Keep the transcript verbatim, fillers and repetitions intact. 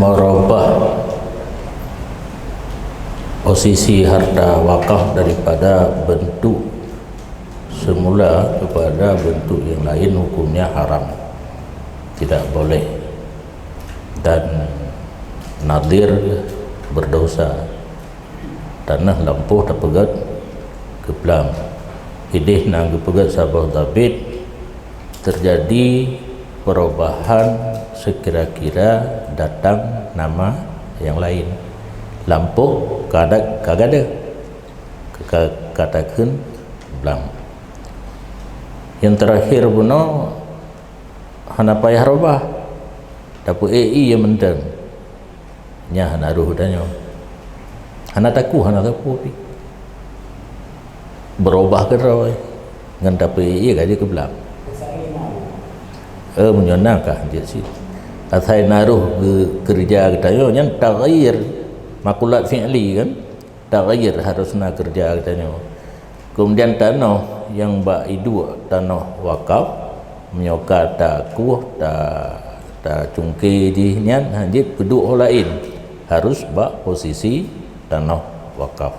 Merubah posisi harta wakaf daripada bentuk semula kepada bentuk yang lain hukumnya haram, tidak boleh, dan nadhir berdosa. Tanoh lampôh tapeugét keu blang, idéh na geupeugét saboh zabit, terjadi perubahan sekira-kira datang nama yang lain. Lampôh ka gadôh, ka, ka takheun blang. Nyang terakhir bunoe hana payah rubah, tapeuék ié mantong. Nyan hana roh tanyoe. Hana takue, hana sapeue pih. Berubah keudroe ngon tapeuék ié ka jeuet keu blang. Eh, meunyoe na ka jeuet cit. Asai na roh geukeureuja geutanyoe nyan taghayyur makulat fi'li kan. Taghayyur harus na keureuja geutanyoe. Kemudian tanoh nyang bak iduek tanoh wakaf, meunyoe ka takueh, ta, tacungke jih nyan, hanjeuet peuduek ho laén, harus bak posisi tanoh wakaf.